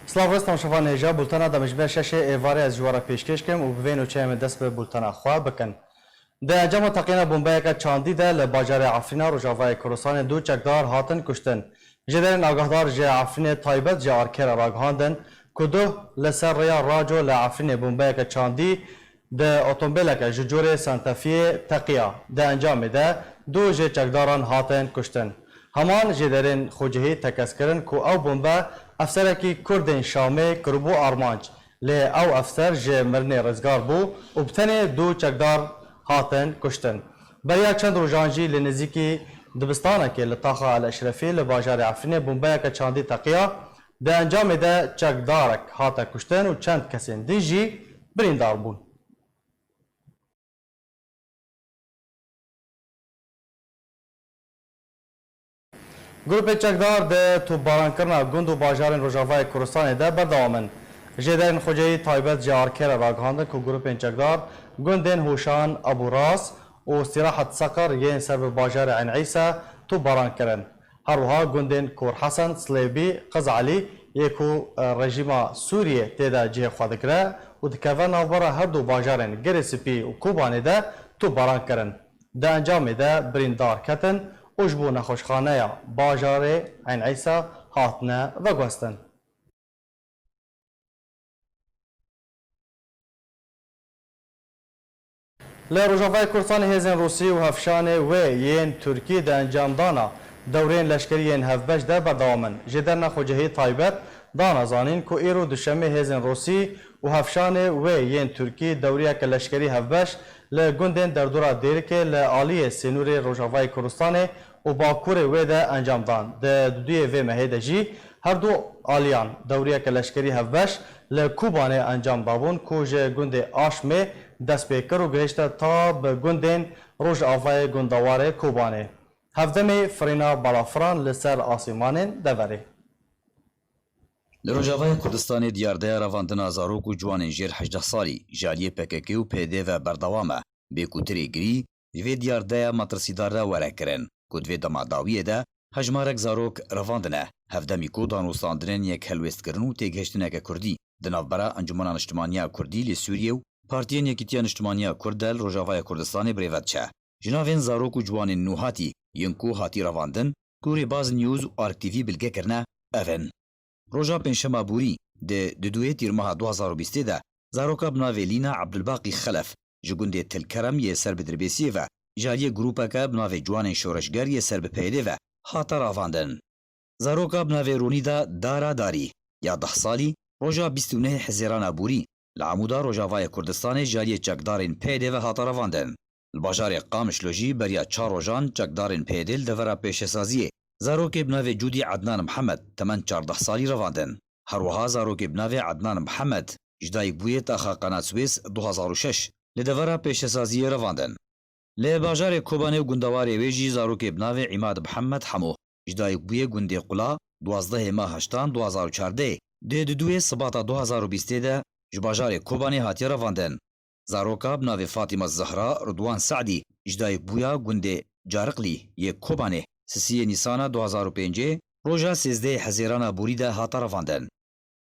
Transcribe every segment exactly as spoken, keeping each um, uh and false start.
Silav rêz temaşevanên hêja, bultena demjimê şeşê êvarê ez ji we re pêşkêş kim û bi vê nûçeyê em ê dest bi bultena xwe bikin. Di encama teqîna bombeyeke çandî de li bajarê Efrîna Rojavayê Kurdistanê du çekdar hatin kuştin. Jêderên agahdar ji Efrînê taybet ji Arkê re ragihandin ku duh li ser rêya Raco li Efrînê bombeyeke çandî di otomobîleke ji corê Santefiyê teqiya. Di encamê de du ji çekdaran hatin kuştin. Heman jêderên xwecihî tekez kirin ku ew bombe efserekî Kurdên Şamê kiribû armanc. Lê ew efser ji mirinê rizgar bû û bi tenê du çekdar hatin kuştin. Beriya çend rojan jî li nêzîkî dibistanekê li taxa El Eşrefî li bajarê Efrînê bombeyeke çandî teqiya. Di encamê de çekdarek hate kuştin û çend kesên din jî birîndar bûn. Grûpê çekdar di topbarankirina gund û bajarên Rojavayê Kurdistanê de berdewam in. Jêderên xwecihî taybet ji Arkê re ragihandin ku grûpên çekdar gundên Hûşan, Ebûras û Sîrahet Seqir yên ser bi bajarê Eyn Îsa topbaran kirin. Her wiha gundên Kor Hesen, Silêbî, Qiz Elî yê ku, e, rejîma Sûriyê tê de cihê xwe digire û dikeve navbera her du bajarên Girê Spî û Kobanê de topbaran kirin. Di encamê de birîndar ketin û ji bo nexweşxaneya bajarê Eyn Îsa hatine veguhestin. Li Rojavayê Kurdistanê hêzên Rûsî û hevşanê wê yên Tirkî di encamdana dewrên leşkerî yên hevbeş de berdewam in. Jêderên xwecihî taybet dana zanîn ku îro duşemê hêzên Rûsî û hevşanê wê yên Tirkî dewriyeke leşkerî hevbeş li gundên derdora Dêrikê li aliyê sînorê Rojavayê Kurdistanê û bakurê wê de encam dan. Di duduyê vê mehê de jî her du aliyan dewriyeke leşkerî hevbeş li Kobanê encam dabûn ku ji gundê Aşmê dest pê kir û gihişte ta bi gundên rojavayê gundewarê Kobanê. Hevdemê firîna balafiran li ser asîmanên deverê. Li Rojavayê Kurdistanê diyardeya revandina zarok û ciwanên jêr hejdeh salî ji aliyê P K K û P Y D ve berdewam e, bê ku tirê girî ji vê diyardeya metirsîdar re were kirin, ku di vê dema dawiyê de hejmarek zarok revandine, hevdemî ku danûstandinên yekhelwêstkirin û têgihiştineke kurdî di navbera Encûmena Niştimaniya Kurdî li Sûriyê û Partiyên Yekîtiya Niştimaniya Kurd de li Rojavaya Kurdistanê bi rê ve diçe. Ji navên zarok û ciwanên nûhatî yên ku hatî revandin, ku Rêbaz News û Ark T V bilge kirine, ev in. Roja Pêncşema borî, di duduyê Tîrmeha du hazar û bîstê de, zaroka bi navê Lîna Ebdulbaqî Xelef ji gundê Til Kerem yê ser bi Dirbêsiyê ve ji aliyê grûpeke bi navê Ciwanên Şoreşger yê ser bi P Y D ve hate ravandin. Zaroka bi navê Ronîda Dara Darî ya deh salî, roja bîst û nehê Hizêrana borî li Amûda Rojavayê Kurdistanê ji aliyê çekdarên P Y D ve hate revandin. Li bajarê Qamişlo jî beriya çar rojan çekdarên P Y D li devera pêşesaziyê zarokê bi navê Cûdî Ednan Mihemed temen çardeh salî revandin. Her wiha zarokê bi navê Ednan Mihemed ji dayikbûyê taxa Qenatswês du hazar û şeş li devera pêşesaziyê revandin. Li bajarê Kobanê û gundewarê wê jî zarokê bi navê Îmad Mihemed Hemo ji dayikbûyê gundê Qula duwazdehê meha heştan du hazar û çardeh di duduyê Sibata du hazar û bîstê de ji bajarê Kobanê hatiye revandin. Zaroka bi navê Fatîma Zehra Ridwan Se'dî ji dayikbûya gundê Cariqlî yê Kobanê sisiyê Nîsana du hazar û pêncê roja sêzdehê Hezêrana borî de hate revandin.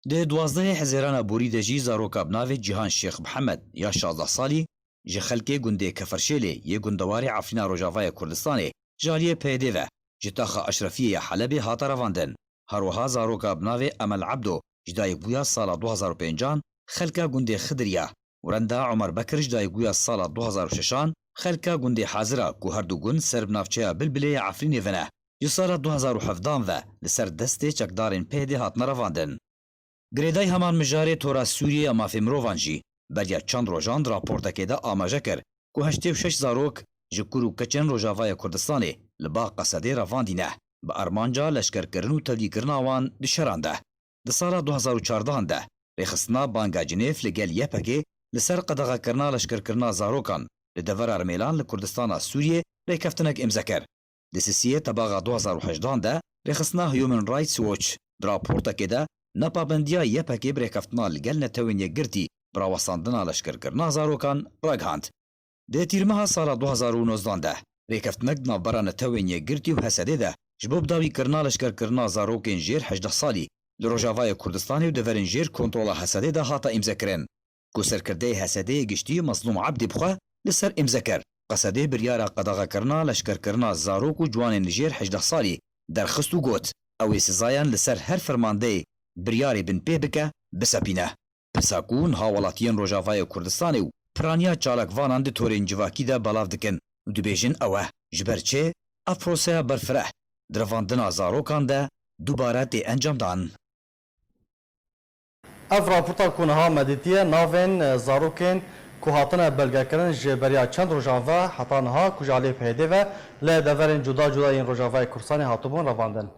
Di duwazdehê Hezêrana borî de jî zaroka bi navê Cîhan Şêx Mihemed ya şazdeh salî ji xelkê gundê Keferşêlê yê gundewarê Efrîna Rojavaya Kurdistanê ji aliyê P Y D ve ji taxa Eşrefiyê ya Helebê hate revandin. Her wiha zaroka bi navê Emel Ebdo ji dayikbûya sala du hazar û pêncan xelka gundê Xidiriya û Renda Omer Bekir ji dayikbûya sala du hazar û şeşan xelka gundê Hazira ku her du gund ser bi navçeya Bilbilê ya Efrînê ve ne, ji sala du hazar û hevdan ve li ser destê çekdarên P Y D hatine revandin. Girêdayî heman mijarê Tora Sûriyê ya Mafê Mirovan jî beriya çend rojan di raportekê de amaje kir ku heştê û şeş zarok ji kur û keçên Rojavaya Kurdistanê li Bax Qesedê revandîne, bi armanca leşkerkirin û tevlîkirina wan di şeran de. Di sala du hazar û çardehan de rêxistina Banga Cinêv li gel Y P G li ser qedexekirina leşkerkirina zarokan li devera Rimêlan li Kurdistana Sûriyê rêkeftinek îmze kir. Di sisiyê Tebaxa du hazar û hejdehan de rêxistina Human Rights Watch di raportekê de nepabendiya Y P G bi rêkeftina li gel Netewên Yekgirtî bi rawestandina leşkerkirina zarokan ragihand. Di tîrmeha sala du hazar û nozdehan de rêkeftinek di navbera Netewên Yekgirtî û H S D'ê de ji bo bidawîkirina leşkerkirina zarokên jêr hejdeh salî li Rojavayê Kurdistanê û di verên jêr kontrola H S D'ê de hate îmzekirin, ku serkirdeyê H S D'ê yê giştî Mezlûm Ebdî bi xwe li ser îmze kir. H S D'ê biryara qedexekirina leşkerkirina zarok û ciwanên li jêr hejdeh salî derxist û got, ew ê sizayan li ser her fermandeyê biryarê binpê bike, bisepîne. Pirsa ku niha welatiyên Rojavayê Kurdistanê û piraniya çalakvanan di torên civakî de belav dikin û dibêjin ew e, ji ber çi ev proseya berfireh di revandina zarokan de dubare tê encamdan. Ev raporta ku niha me dîtiye navên, e, zarokên ku hatine belgekirin ji beriya çend rojan ve heta niha ku ji aliyê P Y D'ê ve li deverên cuda cuda yên Rojavayê Kurdistanê hatibûn revandin.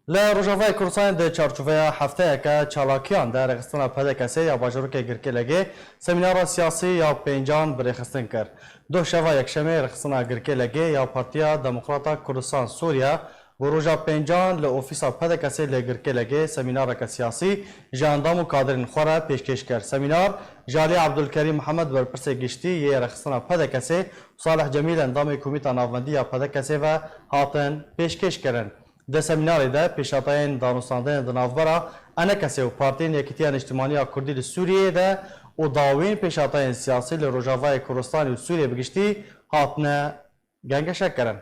Li Rojavayê Kurdistanê di çarçoveya hefteyeke çalakiyan de rêxistina P D K S'ê ya bajarokê Girkêlegê semînara siyasî ya pêncan bi rêxistin kir. Doh şeva Yekşemê rêxistina Girkêlegê ya Partiya Demokrata Kurdistan Sûriye bi roja pêncan li ofîsa P D K S'ê li Girkêlegê semînareke siyasî ji endam û kadirên xwe re pêşkêş kir. Semînar ji alî Ebdulkerîm Mihemed berpirsê giştî yê rêxistina P D K S'ê û Salih Cemîl endamê Komîta Navendî ya P D K S'ê ve hatin pêşkêş kirin. Di semînarê de pêşhateyên danûstandinê di navbera E N K S'ê û Partiyên Yekîtiya Niştimanî ya Kurdî li Sûriyeyê de û dawîn pêşhateyên siyasî li Rojavayê Kurdistanê û Sûriyê bi giştî hatine gengeşekirin.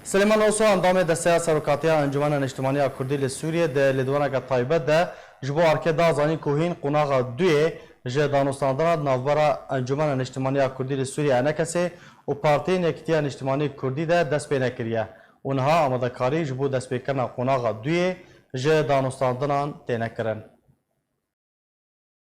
Silêman Oso, endamê Desteya Serokatiya Encûmena Niştimanî ya Kurdî li Sûriyê, di lêdwaneke taybet de ji bo ARKê da zanîn ku hîn qonaxa duyê ji danûstandina di navbera Encûmena Niştimanî ya Kurdî li Sûriyê, E N K S'ê, û Partiyên Yekîtiya Niştimanî Kurdî de dest pê nekiriye û niha amadekarî ji bo destpêkirina qonaxa duyê ji danûstandinan têne kirin.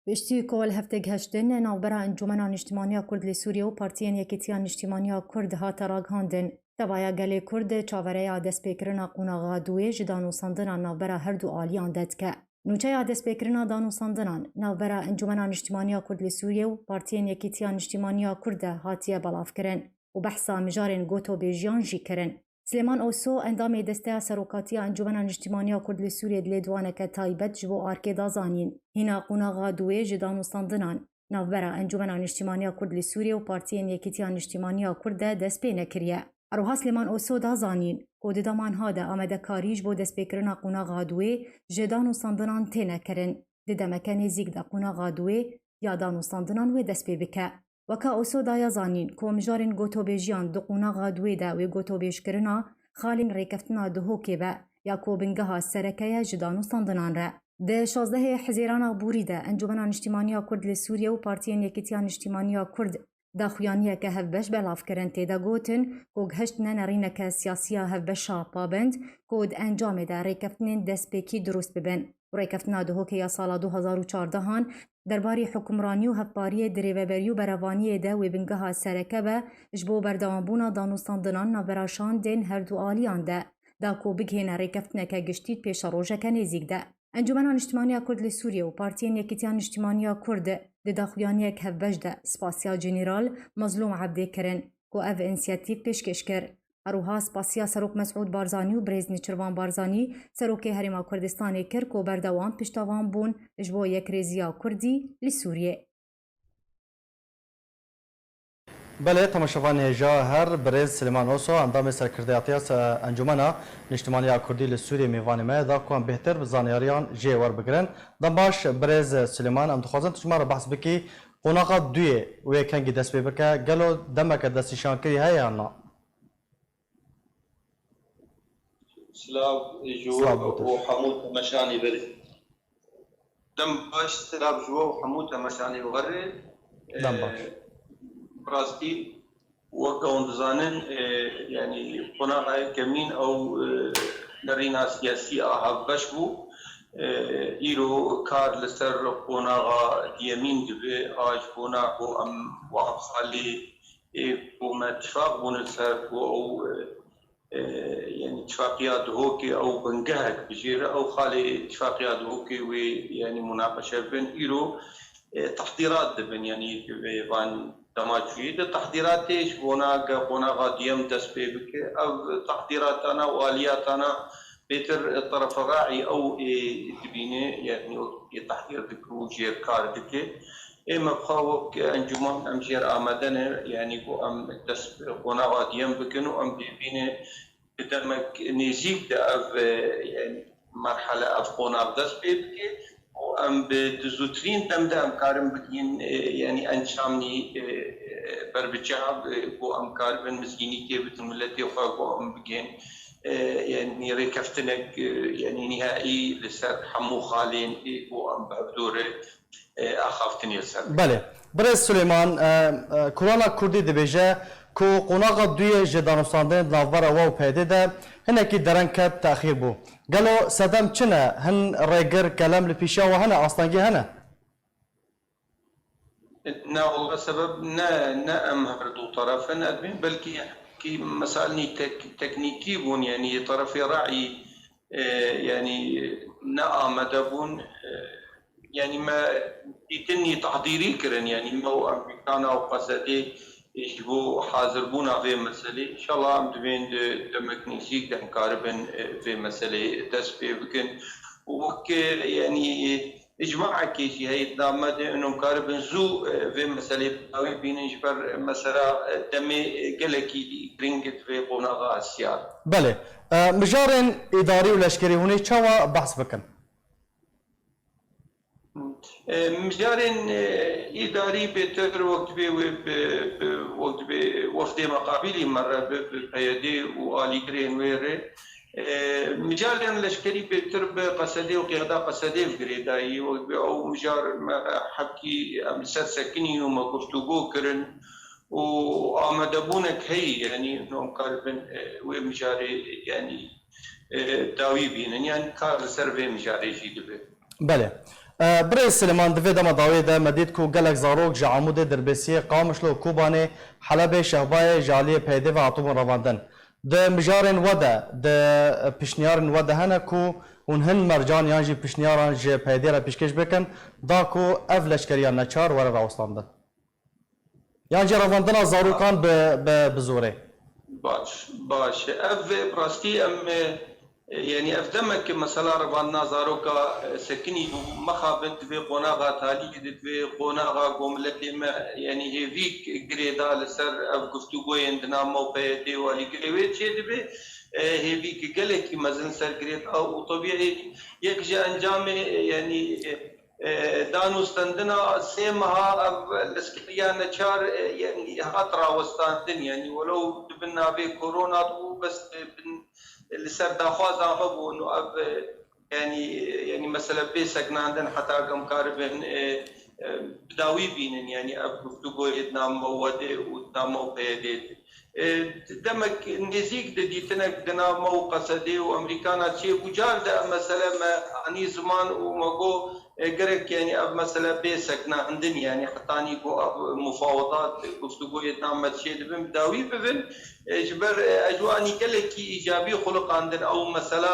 Piştî ku li heftê giheştin navbera Encûmena Niştimanî ya Kurd li Sûriyê û Partiyên Yekîtiya Niştimanî ya Kurd hate ragihandin, tevaya gelê Kurd çavereya destpêkirina qonaxa duyê ji danûstandina navbera her du aliyan de dike. Nûçeya destpêkirina danûstandinan navbera Encûmena Niştimanî ya Kurd li Sûriyê û Partiyên Yekîtiya Niştimanî ya Kurd de hatiye belavkirin û behsa mijarên gotobêjiyan jî kirin. Silêman Oso, endamê Desteya Serokatiya Encûmena Niştimanî ya Kurd li Sûriyê di lêdwaneke taybet ji bo ARKê da zanîn, hîna qonaxa duyê ji danûstandinan navbera Encûmena Niştimanî ya Kurd li Sûriyê û Partiyên Yekîtiya Niştimanî ya Kurd de dest pê nekiriye. Her wiha Silêman Oso da zanîn ku di dema niha de amadekarî ji bo destpêkirina qonaxa duyê ji danûstandinan têne kirin, di demeke nêzîk de qonaxa duyê ya danûstandinan wê dest pê bike. Weke Oso daye zanîn ku mijarên gotobêjiyan di qonaxa duyê de wê gotobêjkirina xalên rêkeftina Duhokê be ya ku bingeha sereke ye ji danûstandinan re. Di şazdehê Hizêrana borî de Encûmena Niştimanî ya Kurd li Sûriyê û Partiyên Yekîtiya Niştimanî ya Kurd daxuyaniyeke hevbeş belav kirin. Tê de gotin ku gihiştine nerîneke siyasî ya hevbeş a pabend ku di encamê de rêkeftinên destpêkî dirust bibin. Rêkeftina Duhokê ya sala du hazar û çardehan derbarê hukimranî û hevpariyê di rêveberî û berevaniyê de wê bingeha sereke be ji bo berdewambûna danûstandinan navbera şandên her du aliyan de, da ku bigihêne rêkeftineke giştî di pêşerojeke nêzîk de. Encûmena Niştimanî ya Kurd li Sûriyê û Partiyên Yekîtiya Niştimanî ya Kurd di daxuyaniyek hevbeş de spasiya General Mezlûm Ebdê kirin ku ev însiyatîf pêşkêş kir. Her wiha spasiya Serok Mesûd Barzanî û Birêz Nêçirvan Barzanî, Serokê Herêma Kurdistanê kir ku berdewam piştevan bûn ji bo yekrêziya Kurdî li Sûriyê. Belê, temaşevanê hêja, her birêz Silêman Oso, endamê serkirdeyatiya se-, Encûmena Niştimaniya Kurdî li Sûriyê mêvanê me ye, da ku em bêhtir bi zanyariyan jê werbigirin. Dem baş, birêz Silêman, em dixwazin tu ji me re behs bikî, qonaxa duyê wê kengî dest pê bike, gelo demeke destnîşankirî heye yan na? Silav ji we û hemû temaşanî berê. Dem baş, silav ji we û hemû temaşanî werê. Dem baş. Bi rastî, wek hûn dizanin, e, yanî qonaxa yekemîn ew, e, nerîna siyasî a hevbeş bû. E, îro kar li ser qonaxa diyemîn dibe, a ji bona ku em wan xalê, e, ku me tifaq bûne ser ku ew, e, e, yanî tifaqiya Duhokê ew bingehek bijêre, ew xalê tifaqiya Duhokê wê, yanî munaqeşe bin. Îro, e, tehdîrat dibin, yanî, e, van dema çûyî de tehdîrat tê ji bona ge qonaxa duyem dest pê bike. Ev tehdîratana û aliyatana bêtir, e, tereferaî ew, e, dibîne, yanî, ê tehdîr dike û jêr kar dike. Ê me bi xwe wek encûman em jê re amade ne, yanî ku em dest bi qonaxa diyem bikin û em dê bînin di demek nêzîk de ev, e, yanî merhele, ev qonax dest pê bike û em bi di zûtirîn dem de em karin bigihîn, e, yanî encamî, e, e, berbiçav, e, ku em karibin mizgînîkê bidin miletê xwe, ku em bigihên, e, yanî rêkeftinek, e, yanî nîhaî li ser hemû xalên, e, ku em bi hevdû re e, axaftinê li ser. Belê. Birêz Suleyman, e, e, Kurana Kurdî dibêje ku qonaxa duyê ji danûstandinê di navbera we û P Y D'ê de hinekî dereng ket, texîr bû. Gelo sedem çi ne? Hin rêgir, kelem li pîşiya we hene, astengî hene? Na, wele sebeb ne, ne em her du teref in, edmîn, belkî, belkî mesailî tek-, teknîkî bûn, yanî terefê re'yî e, yanî ne amade bûn. E, yanî me dîtinî tehdîrî kirin, yanî me û Amerîkana û Qesedê ji bo hazirbûna vê meselê. Înşallah em divên di demek nêzîk de em karibin, e, vê meselê dest pê bikin. Û wek, e, yanî, îcmaekê jî heye di nav me de, û em karibin zû, e, vê meselê bi dawî bînin, ji ber mesela, e, demê, e, gelekî giring di vê qonaxa hestiyar. Belê. E, mijarên îdarî û leşkerî hûn ê çawa behs bikin? E, mijarên, e, îdarî bêtir wek dibê wê bi, bi, wek dibê wefdê meqabîlî me re bi, bi P Y D û alîgirên wê re, e, mijarên leşkerî bêtir bi Qesedê û qiyada Qesedê bi girêdayî wek dibê ew mijar me hevkî em li ser sekinî û me guftûgo kirin û amadebûnek heyî, yanî em karibin, e, wê mijarê, yanî, e, dawî bînin, yanî kar li ser vê mijarê jî dibe. Belê. E, Birêz Silêman, di vê dema dawiyê de me dît ku gelek zarok ji Amûdê, Dirbêsiyê, Qamişlo, Kobanê, Helebê, Şehbayê ji aliyê P Y D ve hatibûn revandin. Di mijarên we de, di pişniyarên we de hene ku hûn hin mercan yan jî pişniyaran ji P Y D re pêşkêş bikin, da ku ev leşkeriya neçar were rawestandin? Yan jî revandina zarokan bi, bi, bi zorê? Baş, baş. Ev bi rastî em, e, yanî ev demek ki mesela revandina zaroka, e, sekinî bû, mexabin di vê qonaxa talî, di vê qonaxa ku miletê me, yanî hêvîk girê da li ser ev guftûgoyên di nav me û P Y D û alîgirê wê çêdibe, e, hêvîk gelekî mezin ser girê da û tebîî yek ji encamê, e, yanî, e, e, danûstendina sê meha ev leskeriya neçar, e, yanî hat rawestandin, yanî welew di bin navê korona de bû, bes, e, bin, li ser daxwaza me bûn û ev, e, yanî, yanî mesele bê sekinandin heta ku em karibin, e, e, bi dawî bînin, yanî ev guftûgoyê di nav me û we de û di nav me û P Y D'ê de. E, demek nêzîk de dîtinek di nav me û Qesedê û Amerîkana çêbû. Car de ev mesele me anî ziman û me got, e, gerek, yanî ev mesele bê sekinandin, yanî hetanî ku ev mufawedat, guftûgoyê di nav me çêdibin, bi dawî bibin. E, ji ber, e, ez ji wan gelekî îcabî xuliqandin ew mesela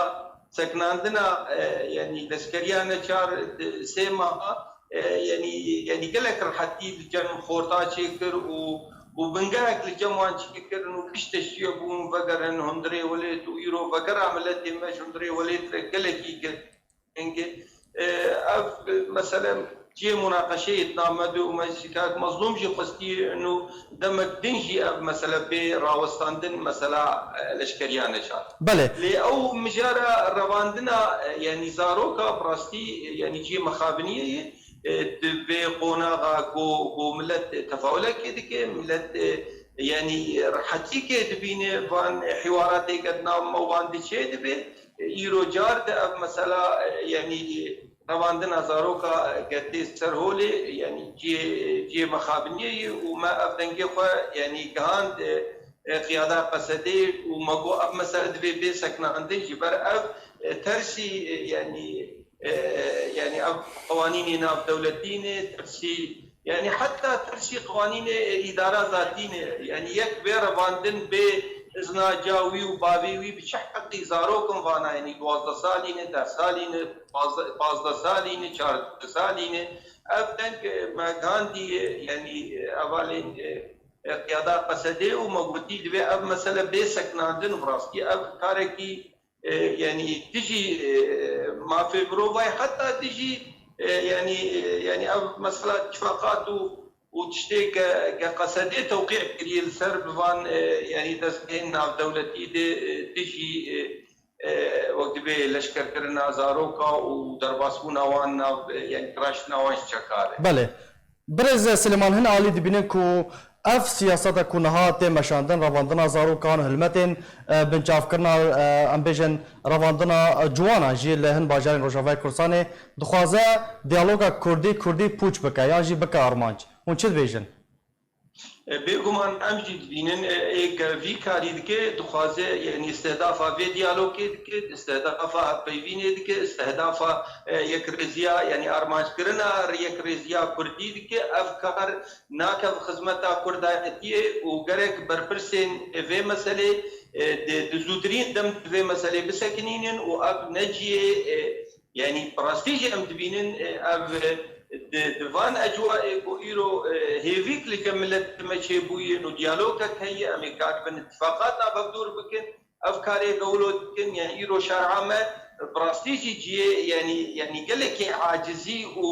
sekinandina, e, yanî leskeriya neçar di sê meha, e, yanî, yanî gelek rehetî li cem xorta çêkir û, û bingehek li cem wan çêkirin û pişt teştiye bûn vegerin hundirê welêt û îro vegera miletê me ji hundirê welêt re gelekî girîng e. E, ev mesele cihê munaqeşeyê di nav me de û me ji kak Mezlûm jî xwestî û demek din jî ev mesele bê rawestandin, mesela, e, leşkeriya neçar. Belê. Lê ew mijara revandina, e, yanî zaroka bi rastî, e, yanî cihê mexabiniyê ye, e, di vê qonaxa ku, ku milet, e, tefawulekê dike, milet, e, yanî rehetîkê dibîne, van, e, hîwaratê ke di nav me wan de çêdibe, e, îro car de ev mesela, e, yanî revandina zaroka, e, ke tê ser holê, yanî cihê, cihê mexabiniyê ye û me ev dengê xwe, yanî gihand, e, e, qiyada Qesedê û me got ev mesele divê bê sekinandin, ji ber ev, e, tersî, e, yanî, e, yanî ev qewanînê navdewletî ne, tersî, yanî heta tersî qewanînê, e, îdara zatî ne. Yanî yek bê revandin bê izna ca wî û bavê wî bi çi heqî zarok in vana, yanî duwazdeh salî ne, deh salî ne, pazdeh, pazdeh salî ne, çardeh salî ne. Ev deng, e, me gandî, e, yanî, e, hevalên, e, e, qiyada Qesedê û me gotî divê ev mesele bê sekinandin. Bi rastî ev karekî, e, yanî dijî, e, mafê mirovayê, heta dijî, E, yanî, e, yanî ev mesela tifaqat û, û tiştê ke, ke Qesedê tewqî kiriye li ser bi van, e, yanî destgehên navdewletî de, e, dijî, e, e, wek dibê leşkerkirina zaroka û derbasbûna wan nav, e, yanî raştina wan ji çekar e. Belê. Birêz Silêman, hin alî dibînin ku ev siyaseta ku niha tê meşandin, revandina zarokan, hilmetên, e, binçavkirina, e, em bêjin, revandina, e, ciwanan jî li hin bajarên Rojavayê Kurdistanê dixwaze diyaloga Kurdî-Kurdî pûç bike yan jî bike armanc. Hûn çi dibêjin? E, bêguman em jî dibînin, e, ê ke vî karî dike, dixwaze, yanî îstihdafa vê diyalogê dike, îstihdafa hevpeyvînê dike, îstihdafa, e, yekrêziya, yanî armanckirina yekrêziya Kurdî dike. Ev kar nake bi xizmeta Kurdanetiyê û gerek berpirsên vê meselê, e, di, di zûtirîn dem di vê meselê bisekinînin û ev ne cihê, e, Yanî bi rastî jî em dibînin, e, ev, e, di, di van ecwayê ku îro, e, hêvîk li cem miletê me çêbûye û diyalogek heye, em ê karibin îtifaqat navberdor bikin, ev karê gewlo dikin, yanî îro şer'a me bi rastî jî cihê, yanî, yanî gelekî acizî û,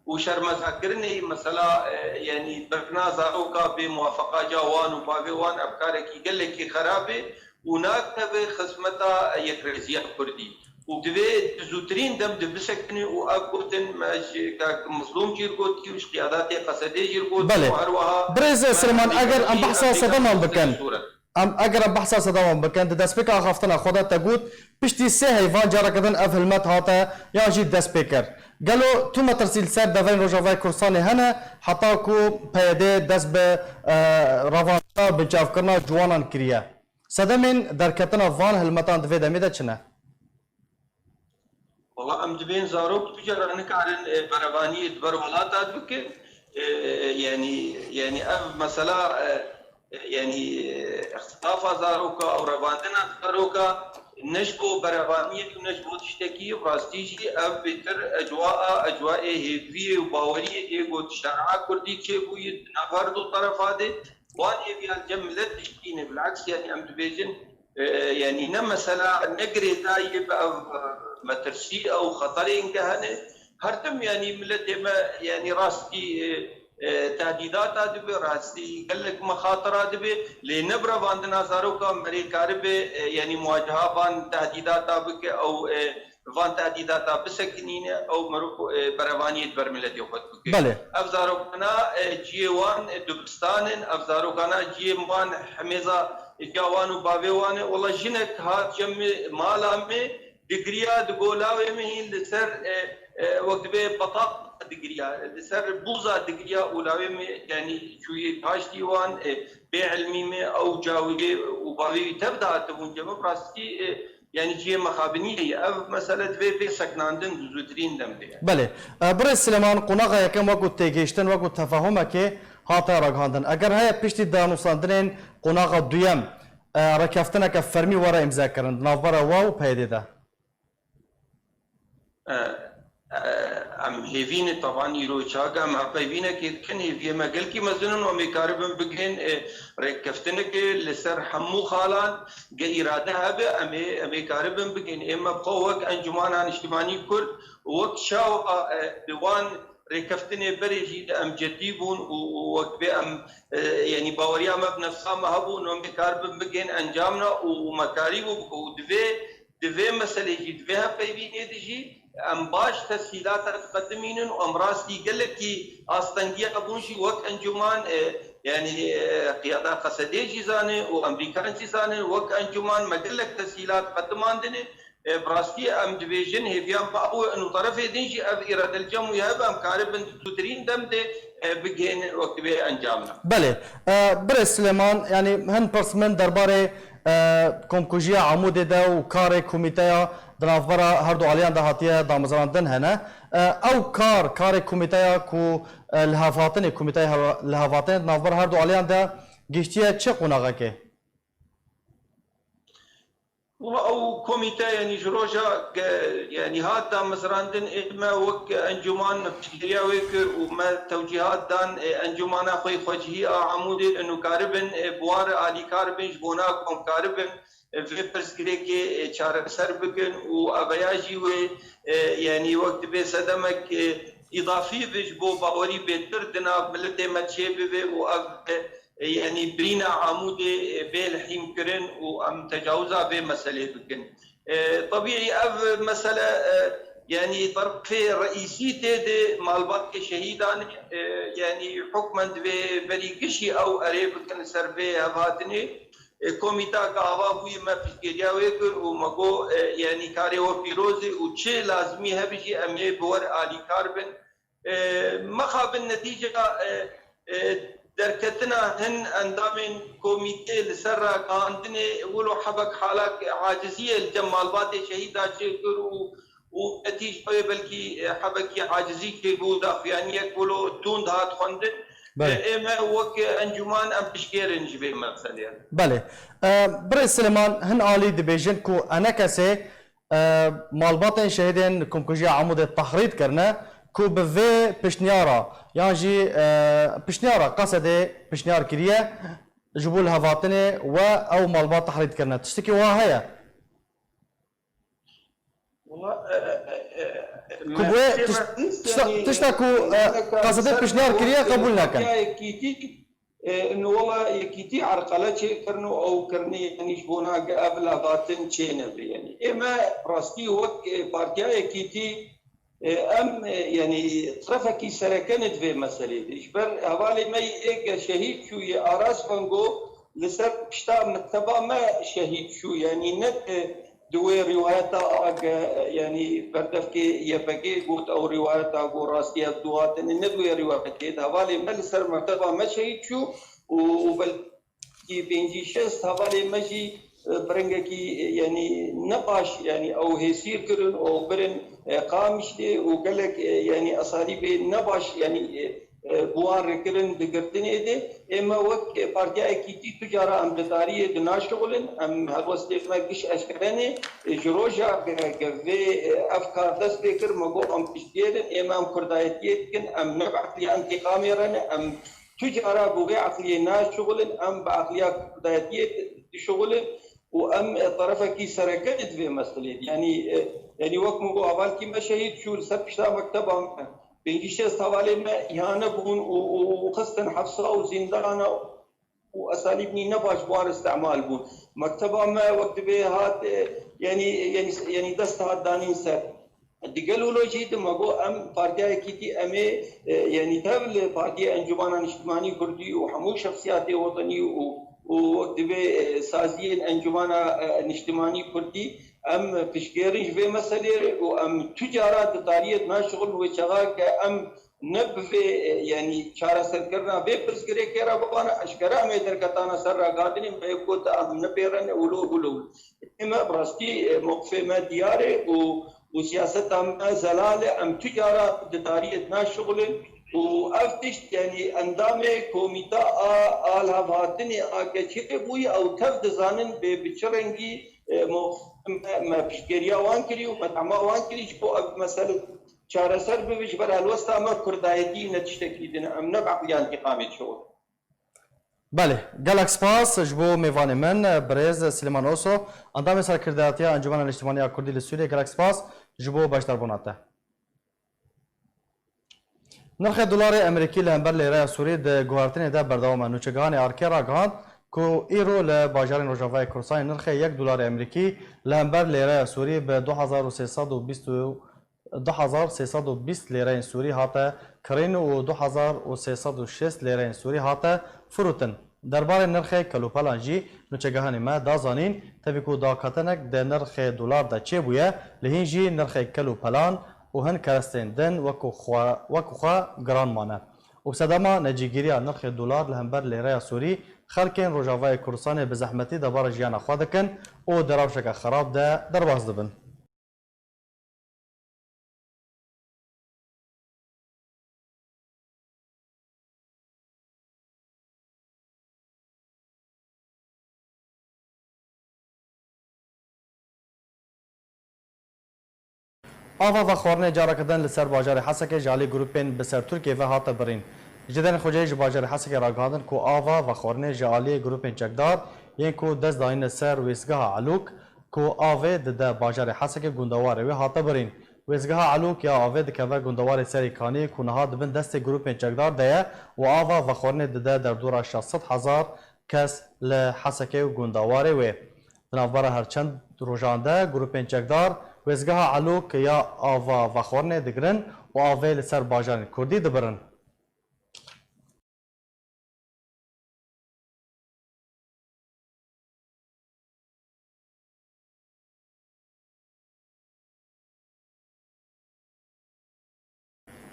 û şermezakirinê, mesela, e, yanî birina zaroka bê muwafeqa ca wan û bavê wan, ev karekî gelekî xerab e. û nakeve xizmeta yekrêziya Kurdî û divê di zûtirîn dem de bisekine û ev gotin me ji Kak Mizlûm jî gotî û ji qiyadatê Qesedê jî gotî Belê. û her wiha Birêz me Silêman, hemî eger em gotî behsa em pêka Sedeman bikin, sûret. em, eger em behsa Sedeman bikin, di destpêka axaftina xwe de te got, piştî sê heyvan careke din ev hilmet hate yan jî dest pê kir. Gelo tu metirsî li ser deverên Rojavayê Kurdistanê hene, heta ku P Y D dest bi, e, revandina binçavkirina ciwanan kiriye? Sedemên derketina van hilmetan di vê demê de çi ne? Wala em dibên zarok tu cara nikarin, e, berevaniyê di ber welata de bikin. E, yanî, yanî ev mesela, e, e, yanî, e, îxtîlafa zaroka û revandina zaroka ne ji bo berevaniyê û ne ji bo tiştekî, rastî jî ev bêtir ecwa a, ecwayê hêviyê û baweriyê ê ku di şer'a kurdî çêbûyî di nav her du terefa de. Wan hêviya li cem milet dişkîne, bileks, yanî em dibêjin, e, yanî ne mesela, ne girêdayî bi ev, e, metirsî ew xeterên ke hene. Her tim, yanî miletê me, yanî rastî, e, e, tehdîdata dibe, rastî gelek mexatira dibe, lê ne bi revandina zarokan me rê karibe, e, yanî muwaceha van tehdîdata bike, ew, e, van tehdîdata bisekinîne, ew mirov, e, berevaniyê di ber miletê xwe dibike. Belê. Ev zarokana, e, cihê wan, e, dibistan in, ev zarokana cihê wan hemêza, e, ca wan û bavê wan e. Wela jinek hat cem mala me, digiriya di golawê me hîn li ser, e, e, wek dibê betaq digiriya, li ser bûza digiriya û lawê me, yanî çûyê paştî wan, e, bê ilmî me, ew cawî û bavê wî tev dihatibûn cem me, bi rastî, e, Yanî cihê mexabiniyê ye. Ev mesele divê bê sekinandin di zûtirîn dem de. Belê. E, Birêz Silêman, qonaxa yekem wekû têgihiştin, wekû tefahumekê hate ragihandin. Eger heye piştî danûstandinên qonaxa duyem, e, rêkeftineke fermî were îmzekirin di navbera we û P Y D de? E, e, em hêvî ne, tevan îro çaga em hevpeyvînekê dikin, hêviyê me gelkî mezin in û em ê karibin bigihên, e, rêkeftinekê li ser hemû xalan, ge îrade hebe, em ê, em ê karibin bigihên. Ê me xwe wek Encûmana Niştimanî Kurd, wek çawa, e, di wan rêkeftinê berê jî de em cedî bûn û, û wek bê em, e, yanî baweriya me bi nefsa me hebû, û em ê karibin bigihên encamna û, û me karîbû bike û divê Di vê meselê jî, di vê hevpeyvînê de jî em baş tesîlata diqedimînin û em rastî gelekî astengiya bûn jî wek encûman, e, yanî, e, qiyada Qesedê jî zane û Amerîkan jî zane, wek encûman me gelek tesîlat qedimandine. E, bi rastî em dibêjin hêviya me ew e, û terefê din jî ev îrade li cem wî hebe, em karibin di zûtirîn dem de, e, bigihên wek divê encamna. Belê. E, Birêz Silêman, yanî hin pirs min derbarê e, komkujiya Amûdê de û karê komîteya di navbera her du aliyan de hatiye damezrandin hene. E, ew kar, karê komîteya ku, e, lihevhatinê, komîteya hev-, lihevhatinê di navbera her du aliyan de gihiştiye çi qonaxekê? Wala ew komîte, yanî ji roja ke, yanî hat damezrandin, ê me wek encûman me piştgiriya wê kir û me tewcîhat dan, e, encûmana xwe yê xwecihî a Amûdê, û karibin, e, bi wan re alîkar bin, ji bona ku em karibin vê pirsgirêkê, e, çareser bikin û aveya jî wê, e, yanî wek dibê sedemek, e, îdafî bi ji bo bawerî bêtir di nav miletê me çêbibe û ev, e, yanî birîna Amûdê, e, bê lihîmkirin û em tecawiza vê meselê bikin. E, tebîî ev mesele, e, yanî terfê reîsî tê di malbatê şehîdan e, e, yanî hukmen divê berî gişî ew erê bikin li ser vê hevhatinê. E, komîta ka ava bûyî me piştgiriya wê kir û me got, e, yanî karê we pîroz e û çi lazimî hebe jî em ê bi we re alîkar bin. E, mexabin netîca, e, e, derketina hin endamên komîtê li ser ragihandinê wilo hebek halak aciziyê li cem malbatê şehîda çêkir û, û netîceyê belkî, e, hebekî acizî çêbû, daxuyaniyek wilo tund hat xwendin. Belê. E, ê me wek encûman em piştgêr in ji vê meselê re. Belê. E, Birêz Silêman, hin alî dibêjin ku enekesê e, malbatên şehîdên Komkujiya Amûdê tehrît kirine ku bi vê piştniyara yan jî, e, piştniyara Qesedê piştniyar kiriye ji bo lihevhatinê we ew malbat tehrît kirine. Tiştekî wiha heye? Wala, e, e, e, e, Ku me bi wê pê tişt-, re nîst, tişta, yanî, tişta ku, e, e, Qesedê ser piştniyar kiriye, wek qebûl neke. Partiya Yekîtî, E, in wela Yekîtî erqele çêkirin û ew kirinê, yanî ji bona ge ev lavatin çênebe. Yanî ê me rastî wek, e, Partiya Yekîtî, e, em, e, yanî terefekî sereke ne di vê meselê de. Ji ber hevalê me yê ê ge şehîd çû yê Aras Vengo li ser pişta mekteba me şehîd çû. Yanî ne, e, di wê rîwayeta a ge, yanî berdevkê Y P G got ew rîwayeta got rastî ev du hatine, ne di wê rîwayetê de. Hevalê me li ser mekteba me şehîd çû û, û belkî pêncî şêst hevalê me jî, e, bi rengekî, e, yanî ne baş, yanî ew hêsîr kirin û birin, e, Qamişlê û gelek, e, yanî esalîbê ne baş, yanî, e, e, bi wan re kirin di girtinê de. Ê me wek, e, Partiya Yekîtî tu cara em di tariyê de naşixulin, em helwestê me giş eşkere ne. E, ji roja ge, ge vê, e, ev kar dest pê kir, me got em piştgêr in, ê me em kurdayetiyê dikin, em ne bi eqliya întîqamê re ne, em tu cara bi wê eqliyê naşixulin, em bi eqliya kurdayetiyê dişixulin û em, e, terefekî sereke ne di vê meselê de. Yanî, e, yanî wek min got, hevalkî me şehîd çû li ser pişta mekteba me. Pêncî şêst hevalê me îhane bûn û, û, û xistin hepsa û zîndana û esalîbnî ne baş bi wan re îstemal bûn. Mekteba me wek dibê hat, e, yanî, yanî, yanî dest hat danîn ser. Di gel wilo jî de me got em Partiya Yekîtî em ê, e, yanî tev li Partiya Encûmana Niştimanî Kurdî û hemû şexsiyatê wetenî û, û wek dibê, e, saziyên Encûmana, e, Niştimanî Kurdî em piştgêr in ji vê meselê re û em tu cara di tariyê de naşixulin wê çaxa ke em ne bi vê, e, yanî çareserkirina vê pirsgirêkê re bibane eşkere em ê derketana ser ragihandinê me yê got em ne pê re ne wilo wilo. Ê me bi rastî, e, mewqifê me diyar e û, û siyaseta me zelal e. Em tu cara di tariyê de naşixulin û ev tişt, yanî endamê komîta a, a lihevhatinê a ke çêbûyî ew tev dizanin bê bi çi rengî, e, mewqifê me, me piştgeriya wan kirî û me dema wan kirî ji bo ev mesele çareser bibe, ji ber helwesta me kurdayetî ne tiştekî din e. Em ne bi eqliya întîqamê dişixulin. Belê, gelek spas ji bo mêvanê min, birêz Silêman Oso, endamê serkirdatiya Encûmena Niştimanî ya Kurdî li Sûriyê. Gelek spas ji bo beşdarbûna te. Nirxê dolarê Amerîkî li hember lêreya Sûrî di guhertinê de berdewam e. Nûçegihanê Arkê ragihand ku îro li bajarên Rojavayê Kurdistanê nirxê yek dolarê Amerîkî li hember lêreya Sûrî bi du hezar û sê sed û bîst û du hezar sê sed û bîst lêreyên Sûrî hate kirîn û du hezar û sê sed û şêst lêreyên Sûrî hate firotin. Derbarê nirxê kelopelan jî nûçegihanê me da zanîn, tevî ku dagketinek di nirxê dolar de çêbûye, li hîn jî nirxê kelopelan û hin kerestên din wekû xwe, wekû xwe giran mane. Û bi sedema necîgiriya nirxê dolar li hember lêreya Sûrî, xelkên Rojavayê Kurdistanê bi zehmetî debara jiyana xwe dikin û di rewşeke xerab de derbas dibin. Ava vexwarinê careke din li ser bajarê Hesekê ji alî grûpên bi ser Tirkiyê ve hate birîn. Ji Dêrên Xoceyê ji bajarê Hesekê ragihandin ku ava vexwarinê ji alî grûpên çekdar yên ku dest dayîne ser wêsgeha Elûk, ku avê dide bajarê Hesekê gundewarê wê hate birîn. Wêzgeha Elok ya avê dikeve gundewarê Serî Kanî ku niha di bin destê grûpên çekdar de ye û ava vexwarinê dide derdora şeş sed hezar kes li Hesekê û gundewarê wê. Di navbera her çend rojan de grûpên çekdar wêzgeha Elok ya ava vexwarinê digirin û avê li ser bajarên Kurdî dibirin.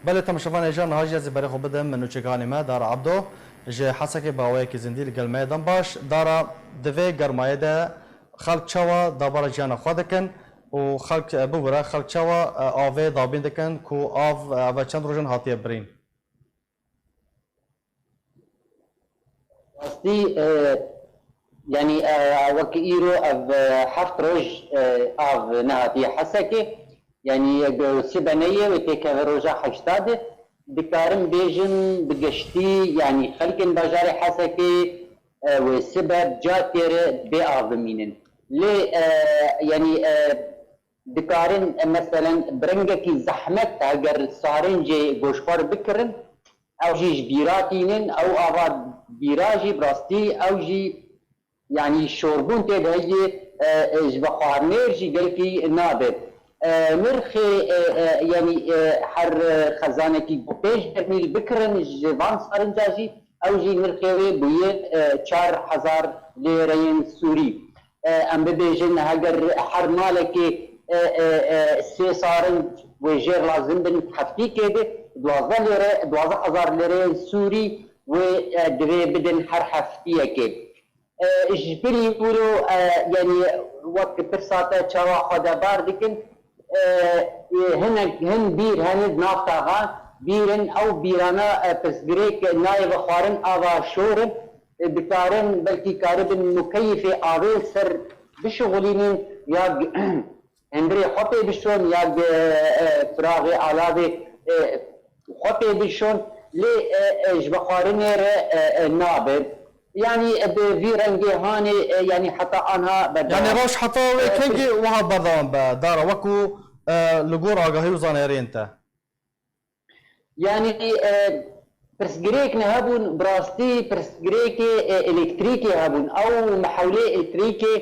Belê, temaşevanê hêja, niha jî ez ê berê xwe bidim nûçeganê me, Dara Abdo, ji Hesekê bi awayekî zindî li gel me ye. Dem baş, Dara, di vê germayê de xelk çawa dabara jiyana xwe dikin û xelk, e, bibûre, xelk çawa, e, avê dabîn dikin ku av, e, eve çend rojan hatiye birîn? Rastî, e, yanî, e, wek îro ev, e, heft roj, e, av nehatiye Hesekê. Yanî, e, sibe neyê wê têkeve roja heştadê. Dikarim bêjim bi giştî, yanî xelkên bajarê Hesekê, e, wê sibe bi carkê re bê av bimînin. Lê, e, yanî, e, dikarin, e, meselen bi rengekî zehmet heger sarincê goşxwar bikirin, ew jî ji bîra tînin, ew ava bîra jî bi rastî ew jî, yanî şorbûn tê de heye, e, e, ji vexwarinê jî gelkî nabe. E, nirxê, e, e, yanî, e, her, e, xezanekî ku pêş germî li bikirin ji van sarinca jî, ew jî nirxê wê bûye, e, çar hezar lêreyên sûrî. E, em bibêjin, heger her malekê, e, e, e, sê sarinc wê jêr lazim bin heftîkê de, duwazdeh lêre, duwazdeh hezar lêreyên sûrî wê, e, divê bidin her heftiyekê. E, ji bilî wilo, e, yanî wek pirsa te çawa xwe de bar dikin, e, e, hinek, hin bîr hene di nav taxa, bîr in, ew bîrana, e, pirsgirêk nayê vexwarin ava şor in, e, dikarin, belkî karibin mukeyifê avê li ser bişixulînin ya g-, hundirê xwe pê bişon ya g-, e, firaxê alavê, e, xwe pê bişon, lê, e, e, ji vexwarinê re, e, e, nabe. Yanî, e, bi vî rengê hanê, e, yanî heta anha berdewam. Yanî rewş heta wê, e, kengî wiha berdewam be, Dara, wekû, e, li gor agahî û zaneyariyên te? Yanî, e, pirsgirêk ne hebûn, bi rastî pirsgirêkê, e, elektrîkê hebûn. Ew mihewlê elektrîkê,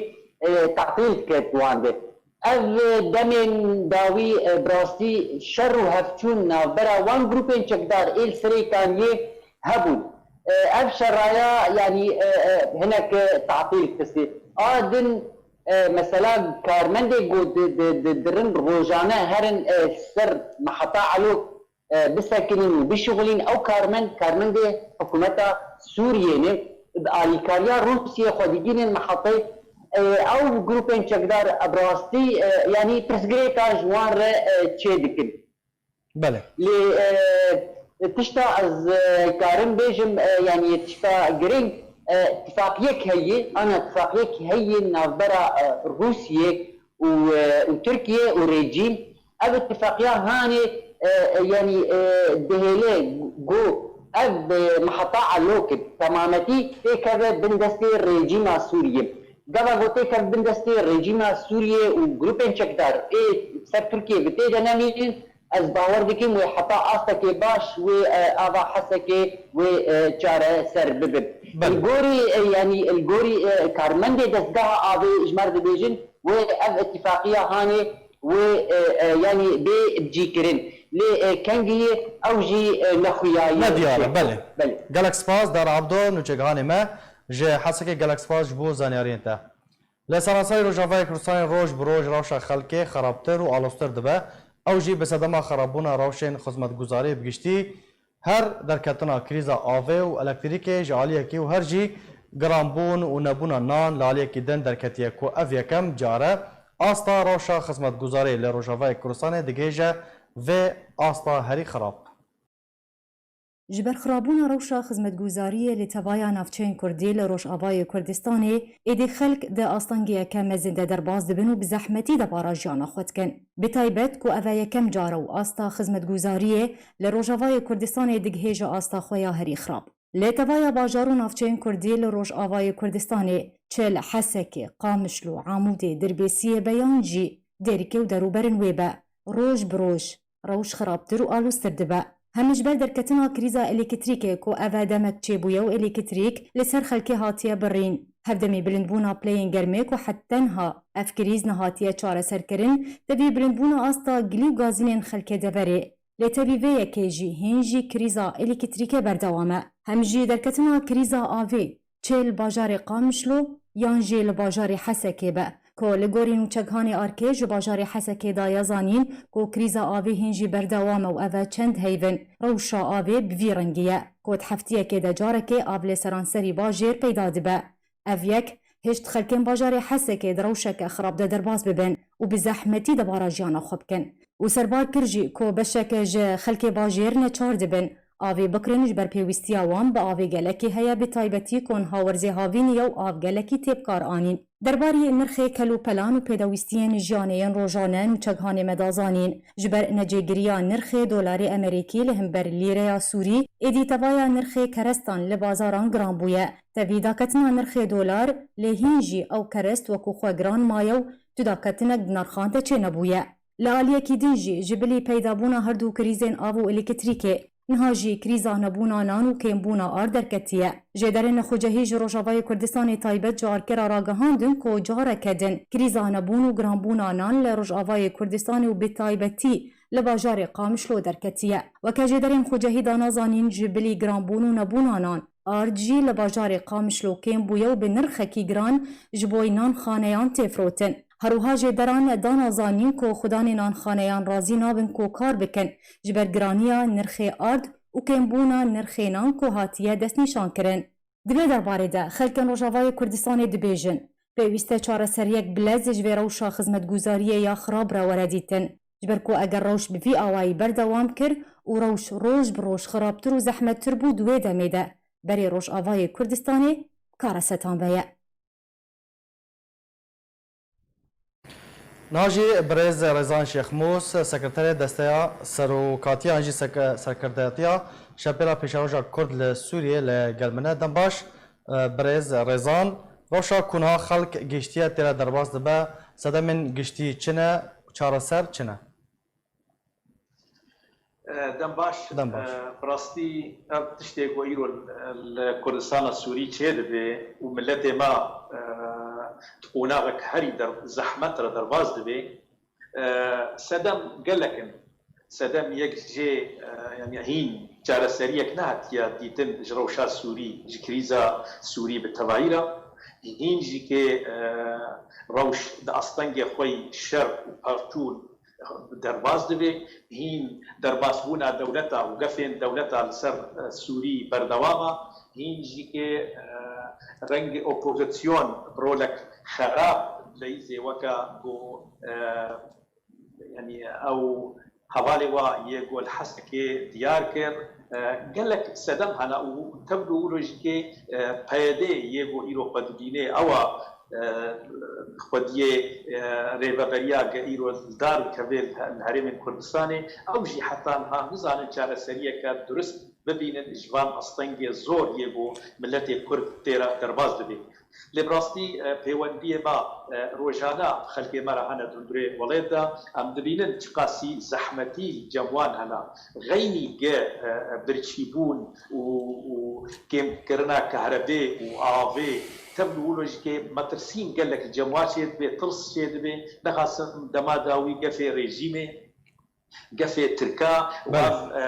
e, tetîl diket wan de. Ev demên dawî, e, bi rastî şer û hevçûn navbera wan grûpên çekdar ê li Serê Kaniyê hebûn. E, ev şeraya, yanî, e, e, hinek, e, tatîl xistî. A din, e, mesela karmendê ku di, di, di, dirin rojane herin, e, ser meheta Elok, e, bisekinin û bişixulîn, ew karmend, karmendê hikûmeta Sûriyê ne, bi alîkariya Rûsiyê xwe digînin mehetê, e, ew grûpên çekdar bi rastî, e, yanî pirsgirêka ji wan re, e, çê dikin. Belê. Lê, e, tişta ez, e, karim bêjim, e, yanî tişta girîng, e, tifaqiyek heye, ana tifaqiyek heye navbera, e, Rûsiyê û, e, û Tirkiye û rejîm. Ev itifaqiya hanê, e, e, yanî, e, dihêle ku ev, e, meheta Elok bi temametî têkeve bin destê rejîma Sûriyê. Gava ku têkeve bin destê rejîma Sûriyê û grûpên çekdar ê ser Tirkiye bi tê de nemînin, ez bawer dikim wê heta astekê baş wê, e, ava Hesekê wê, e, çareser bibin. Belê. Li gorî, e, yanî li gorî, e, karmendê dezgeha avê ji me re dibêjin, wê ev îtifaqiya hanê wê, e, e, yanî bê bicîkirin. Lê, e, kengî ew jî, e, nexuyaye. Ne diyar e, belê. Belê. Gelek spas, Dara Abdo, nûçegihanê me ji Hesekê, gelek spas ji bo zanyariyên te. Li seranserê Rojavayê Kurdistanê roj bi roj rewşa xelkê xerabtir û aloztir dibe. Ew jî bi sedema xerabûna rewşên xizmetguzariyê bi giştî, her derketina krîza avê û elektrîkê ji aliyekî û her jî giranbûn û nebûna nan li aliyekî din derketiye ku ev yekem car e asta rewşa xizmetguzariyê li Rojavayê Kurdistanê digihêje vê asta herî xirab. Ji ber xirabûna rewşa xizmetguzariyê li tevaya navçeyên Kurdî li Rojavayê Kurdistanê, êdî xelk di astengiyeke mezin de derbas dibin û bi zehmetî debara jiyana xwe dikin. Bi taybet ku ev e yekem car e û asta xizmetguzariyê li Rojavayê Kurdistanê digihêje asta xwe ya herî xirab. Li tevaya bajar û navçeyên Kurdî li Rojavayê Kurdistanê, çi li Hesekê, Qamişlo, Amûdê, Dirbêsiyê be yan jî Dêrikê û derûberên wê be, roj bi roj rewş xirabtir û aloztir dibe. Hem ji ber derketina krîza elektrîkê ku ev e demek çêbûye û elektrîk li ser xelkê hatiye birîn. Hevdemî bilindbûna pileyên germê ku heta niha ev krîz nehatiye çareserkirin, tevî bilindbûna asta gilî û gazînên xelkê deverê. Lê tevî vê yekê jî hîn jî krîza elektrîkê berdewam e. Hem jî derketina krîza avê, çê li bajarê Qamişlo yan jî li bajarê Hesekê be, ku li gorî nûçeghanê ARKê ji bajarê Hesekê daye zanîn ku krîza avê hîn jî berdewam e û ev e çend heyvin. Rewşa avê bi vî rengî ye ku di heftiyekê de carekê av li seranserî bajêr peyda dibe. Ev yek, hişt xelkên bajarê Hesekê di rewşeke xirab de derbas bibin û bi zehmetî debara jiyana xwe bikin. Û serbar kir jî ku beşeke ji xelkê bajêr neçar dibin avê bikirin, ji ber pêwîstiya wan bi avê gelekî heye, bi taybetî ku niha werzê havînî ye û av gelekî tê bi kar anîn. Derbarî nirxê kelûpelan û pêdawîstiyên jiyanê yên rojane nûçeghanê me da zanîn, ji ber necêgiriya nirxê dolarê Emerîkî li hember lîreya Sûrî, êdî tevaya nirxê kerestan li bazaran giran bûye. Tevî daketina nirxê dolar, lê hîn jî ew kerest wekû xwe giran maye û tu daketinek di nirxan de çênebûye. Li aliyekî din jî ji bilî peydabûna her du krîzên av û elektrîkê, niha jî krîza nebûna nan û kêmbûna ard derketiye. Jêderên xwecehî ji Rojavayê Kurdistanê taybet ji ARKê re ragihandin ku careke din krîza nebûn û giranbûna nan li Rojavayê Kurdistanê û bi taybetî li bajarê Qamişlo derketiye. Weke jêderên xwecehî dana zanîn, ji bilî giranbûn û nebûna nan, ard jî li bajarê Qamişlo kêm bûye û bi nirxekî giran ji bo nanxaneyan tê firotin. Her wiha jêderan dana zanîn ku xudanê nanxaneyan razî nabin ku kar bikin, ji ber giraniya nirxê ard û kêmbûna nirxê nan ku hatiye destnîşankirin. Di vê derbarê de xelkên Rojavayê Kurdistanê dibêjin, pêwîst e çareseriyek bilez ji vê rewşa xizmetguzariyê ya xirab re were dîtin, ji ber ku eger rewş bi vî awayî berdewam kir û rewş roj bi roj xirabtir û zehmettir bû, di wê demê de berê Rojavayê Kurdistanê bi karesetan ve ye. Niha jî birêz Rêzan Şêxmûs, sekreterê Desteya Serokatiya an jî seke-, Serkirdatiya Şepêla Pêşeroja Kurd li Sûriyê li gel min e. Dem baş, e, birêz Rêzan. Rewşa ku niha xelk gihiştiye tê re derbas dibe, sedemên giştî çi ne û çareser çi ne? E, dem baş. Dem baş. E, bi rastî ev tiştê ku îro li Kurdistana Sûrî çêdibe û miletê me, e, di qonaxek herî der-, zehmet re derbas dibe, e, sedem gelek in. Sedem yek jê, e, yani hîn çareseriyek nehatiye dîtin ji rewşa Sûrî, ji krîza Sûrî bi tevahî re. Hîn jî kê, e, rewş di astengê xwe yî şer û perçûn derbas dibe. Hîn derbasbûna dewleta û gefên dewleta li ser, e, Sûrî berdewam e. Hîn jî kê, e, rengê opozîsyon bi rolek xerab dileyîzê weke ku, e, yani ew hevalê wa yê ku li Hesekê diyar kir. E, gelek sedem hene û tevlû wilo jî kê, e, P Y D yê ku îro xwe dibînê ew a, e, xwediyê, e, rêveberiya ge îro li dar dikeve li he-, li herêmên Kurdistanê, ew jî heta niha nizanin çareseriyeke durist bibînin ji van astengê zor yê ku miletê Kurd tê re derbas dibe. Lê bi rastî, e, pêwendiyê me, e, rojane xelkê me re hene di hundirê welêt de. Em dibînin çiqasî zehmetî cem wan hene. Xeynî ge, e, birçîbûn û, û kêmkirina kahrebê û avê, tevlû wilo jî kê metirsîn gelek cem wan çêdibe, tirs çêdibe. Nexasim dema dawî gefê rejîmê, gefê tirka û Belê. ev, e,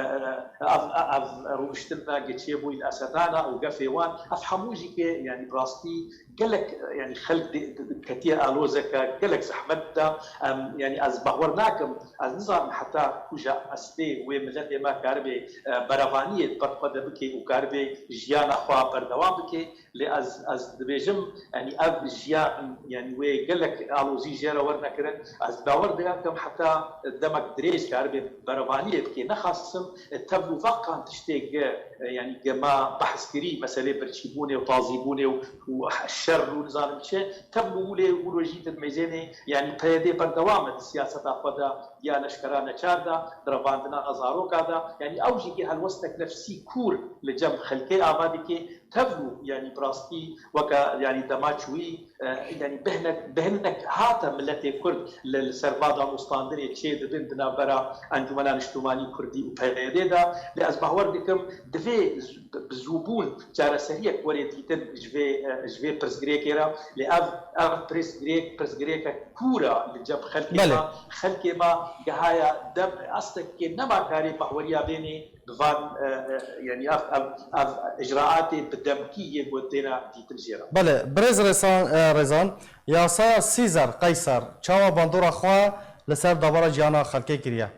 ev, ev, ev rûniştina geçê bûyî li Esedana û gefê wan, ev hemû jî kê, yani, bi rastî gelek, yani, xelk dê-, dê-, ketiye alozeke gelek zehmet de. Em, yani, ez bawer nakim, ez nizanim heta kuja estê wê miletê me karibe, e, berevaniyê di ber xwe de bike û karibe jiyana xwe berdewam bike. Lê ez, ez dibêjim, yanî ev jiyan, yanî wê gelek alozî jê re werne kirin. Ez bawer dikim heta demek dirêj karibe berevaniyê bike. Nexasim, e, tevlû veqan tiştê ge, e, yanî ge me behs kirî, meselê birçîbûnê û tazîbûnê û, û şer û nizanim çi, tevlû wilo jî di mêzênê, yanî P Y D berdewam e di siyaseta xwe de ya leşkera neçar de, di revandina zaroka de, yanî ew jî ge helwestek nefsî kûr li cem xelkê ava dike. Tevlû, yanî bi rastî weke, yanî dema çûyî, e, yanî bihnek, bihnek hate miletê Kurd li, li ser va danûstandinê çê dibin di navbera Encûmena Niştimanî Kurdî û P Y D'ê de. Lê ez bawer dikim, divê z-, bi zûbûn çareseriyek were dîtin ji vê, e, ji vê pirsgirêkê re. Lê ev, ev pirsgirêk, pirsgirêkek kûr e li cem xelkê Belê. me. Xelkê me gihaya dem astekê nema karê bahweriya bênê bi van, e, e, yanî ev, ev, ev icraatê bi demkî yê ku têne dîtin jê re. Belê, birêz Rêsan, e, Rêzan, yasaya Sîzer Qeyser çawa bandora xwe li ser dabara jiyana xelkê kiriye?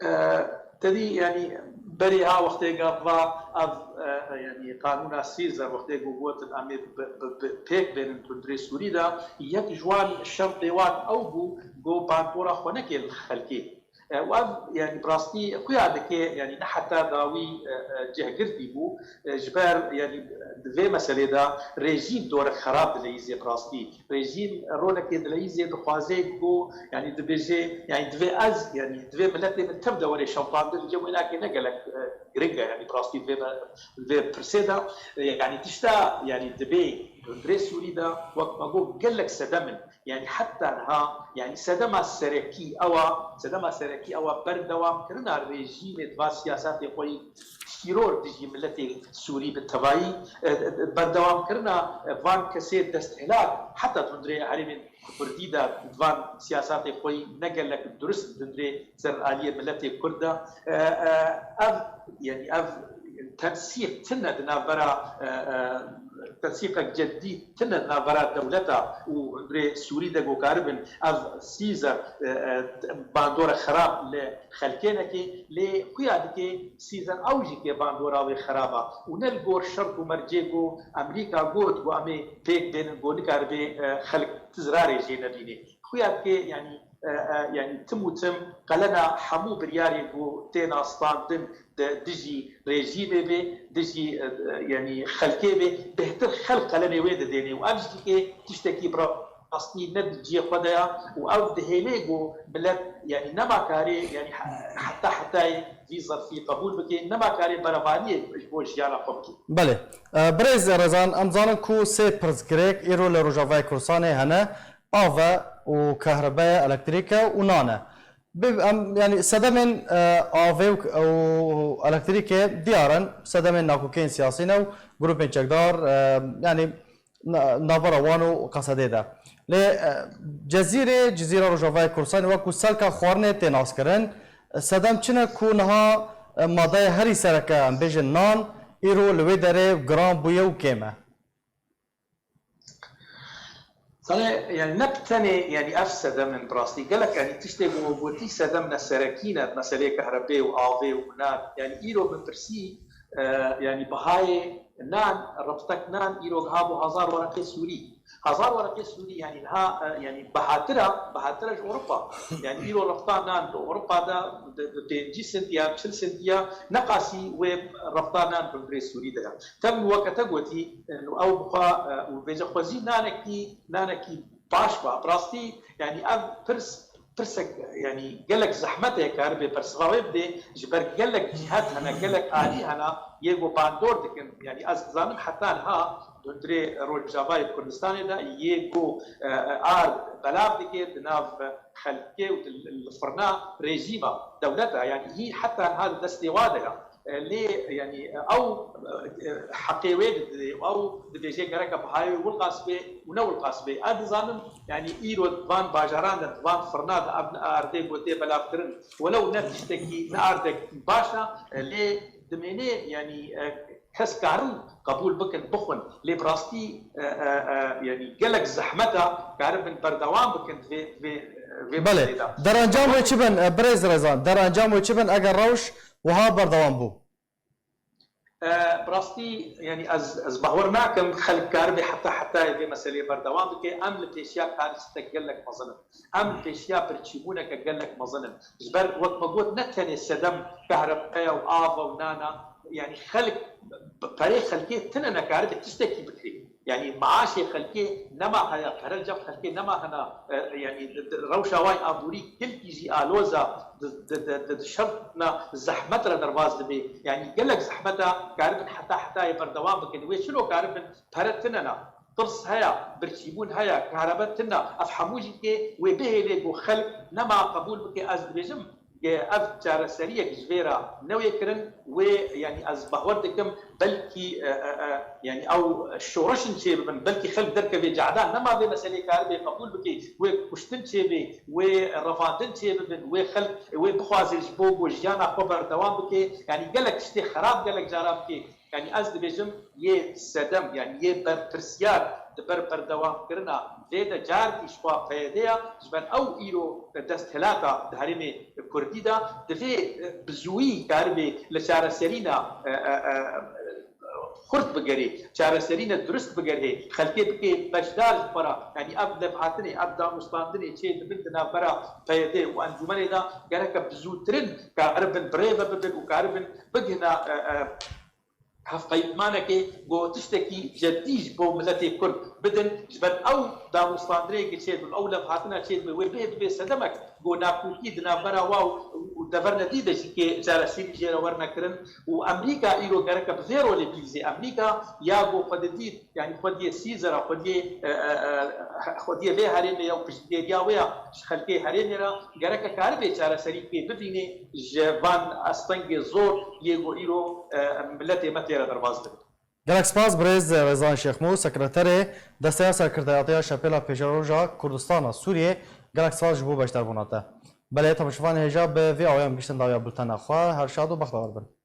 E, tedî, yanî berê ha wextê gava ev, e, yanî qanûna Sîzer wextê ku gotin em ê bi, bi, bi pêk bênin tundrê Sûrî de, yek ji wan şertê wan ew bû ku bandora xwe neke li xelkê. E, û ev, yanî, bi rastî xuya dike, yanî, ne heta dawî, e, e, cihgirtî bû, e, ji ber, yanî, di vê meselê de rejîm dorek xerab dileyîzê bi rastî. Rejîm rolekê dileyîzê dixwaze ku, yanî, dibêje, yanî, divê ez, yanî, divê miletê min tev de were şewitandin, cem wê nake ne gelek, e, giring e, yanî, bi rastî di vê me-, di vê pirsê de, e, yanî, tişta, yanî, dibê hundirê Sûrî de, wek me got, gelek sedem in. Yanî heta niha, yanî sedema serekî ew a, sedema serekî ew a berdewamkirina rejîmê di va siyasatê xwe yî tîror dijî miletê Sûrî bi tevayî, e, e, berdewamkirina, e, van kesê desthilat heta tundrê herêmên Kurdî de di van siyasatê xwe yî ne gelek durist dundrê ser aliyê miletê Kurd de. E, e, ev, yanî ev tensîq tune di navbera, e, e, tensîqek cedî tune di navbera dewleta û hundirê Sûrî de ku karibin ev Sîzer, e, e, bandora xerab li xelkê neke, lê xuya dike Sîzer ew jî ke bandora wê xerab a û ne li gor şert û mercê ku Amerîka got ku em ê pêk bênin ku nikaribe, e, xelk ti zirarê jê nebîne. Xuya dike, yanî, e, e, yanî tim û tim qelena hemû biryarên ku têna standin di dijî rejîmê bê, dijî, e, e, yanî xelkê bê, bêhtir xelk qelenê wê didêne û ev jî dike tiştekî bi rastî ne di cihê xwe de ya û ew dihêle ku milet, yanî nema karê, yanî he-, heta hetayê vî zerfî qebûl bike, nema karê berevaniyê ji bo jiyana xwe bike. Belê. E, birêz Rezan, em zanin ku sê pirsgirêk îro li Rojavayê Kurdistanê hene, av e û kehrebe ye, elektrîk e û nan e. Bi-, em, yanî sedemên, e, avê û, û elektrîkê diyar in, sedemên nakokeyên siyasî ne û grûpên çekdar, e, yanî na-, navbera wan û Qesedê de. Lê, e, Cezîrê, Cizîra Rojavayê Kurdistanê wekû selka xwarinê tê naskirin. Sedem çi ne ku niha, e, madeya herî sereke, em bêjin nan, îro li wê derê giran bûye û kêm e? Zanê, yani ne bi tenê, yani ev sedem in bi rastî. Gelek, yani tiştê ku gotî sedem ne serekî ne, meselê kehrebê û avê û nan. Yani îro min pirsî, e, yani bihayê nan, riftek nan îro giha bû hezar wereqê Sûrî. Hezar wereqê Sûrî, yani niha, e, yani bihatira, bihatira ji Ewropa. Yani îro rifta nan li Ewropa de di, di pêncî sentiya, çil sentiya, neqasî wê rifta nan bi birê Sûrî de ya. Tem weke te gotî, e, ew bixwe, e, û bêje xwezî nanekî, nanekî baş ba. Bi rastî, yani ev pirs, pirsek, yani gelek zehmet e karibe bersiva wê bidê, ji ber gelek cîhet hene, gelek alî hene, yê ku bandor dikin. Yani ez dizanim heta niha hundirê Rojavayê Kurdistanê de yê ku, e, e, ard belav dike di nav xelkê û di, li firna rejîma dewleta, yani hî heta niha di destê wa de ya. E, lê, yani, e, ew, e, heqê wê didê û ew dibêje gereke bihayê wê wilqas bê û ne wilqas bê. Ez dizanim, yani, îro di van bajaran de, di van firna de, ev erdê ku tê belavkirin, welew ne tiştekî, ne erdek baş e, e, lê dimênê, yani, e, kes karin qebûl bikin, bixwin. Lê bi rastî, e, e, e, yani, gelek zehmet e, karibin berdewam bikin vê, vê, vê Belê, meselê de. Derencam wê çi bin, e, birêz Rezan? Derencam wê çi bin eger rewş wiha berdewam bû? E, bi rastî, yani ez, ez bawer nakim xelk karibe heta hetayê vê meseleyê berdewam bike. Em li pêşiya karstek gelek mezin in. Em li pêşiya birçîbûneke gelek mezin in. Ji ber wek me got ne tenê sedem kahrebeya û ava û nana, yani xelk, perê xelkê tine nekaribe tiştekî bikirê. Yani maaşê xelkê nema heye, pere li cem xelkê nema hene, e, yani di, di, rewşa wan aborî gelkî jî aloz e, di, di, di, di, di şertna zehmet re derbas dibe. Yani gelek zehmet e, karibin heta hetayê berdewam bikin. Wê çilo karibin pere tine ne. tirs heye, birçîbûn heye, karebe tune, ev hemû jî dikê wê bihêlê ku xelk nema qebûl bike. Ez dibêjim, ev çareseriyek ji vê re newê kirin, wê, yanî ez bawer dikim, belkî, e, e, e, yanî ew şoreşin çêbibin, belkî xelk derkevê cehdan, nema vê meselê karibê qebûl bike, wê kuştin çêbê, wê revandin çêbibin, wê xelk, wê bixwaze ji bo ku jiyana xwe berdewam bike, yanî gelek tiştê xerab gelek cara bike. Yanî ez dibêjim yê sedem, yanî yê berpirsiyar di ber berdewamkirina vê de carekî ji xwe P Y D ya, ji ber ew îro desthilata di herêmê Kurdî de, divê, e, bi zûyî karibê li çareserîna, e, e, e, xurt bigerê, çareserîne durist bigerê, xelkê bike beşdar ji xwe re. Yanî ev levhatinê, ev danûstandinê çê dibin di navbera P Y D û encûmenê de gereke bi zûtirin karibin bi rê ve bibin û karibin bigihina, e, e, hevpeymanekê ku tiştekî ceddî ji bo miletê Kurd bidin, ji ber ew danûstandinê ku çêdibin, ew levhatina çêdibin, wê bihê bibe sedemek ku nakokî di navbera wa û, û deverne dî de jî kê çareserî jê re werne kirin û Amerîka îro gereke bi vê rolê bilîzê. Amerîka ya ku xwe didît, yanî xwediyê Sîzera, xwediyê, e, e, e, xwediyê vê herêmê ya û piştgiriya wê ya ji xelkê herêmê re, gereke karibê çareserî pê bibînê ji van astengê zor yê ku îro, e, miletê me tê re derbas dibin. Gelek spas birêz Rezan Şêxmû, sekreterê Desteya Serkirdeyatiya Şepêla Pêşeroja Kurdistana Sûriyê. Gelek spas ji bo beşdarbûna te. Belê, temaşevanê hêja bi vê awayê em giştin dawiya bultena xwe. Her şad û bextewar bin.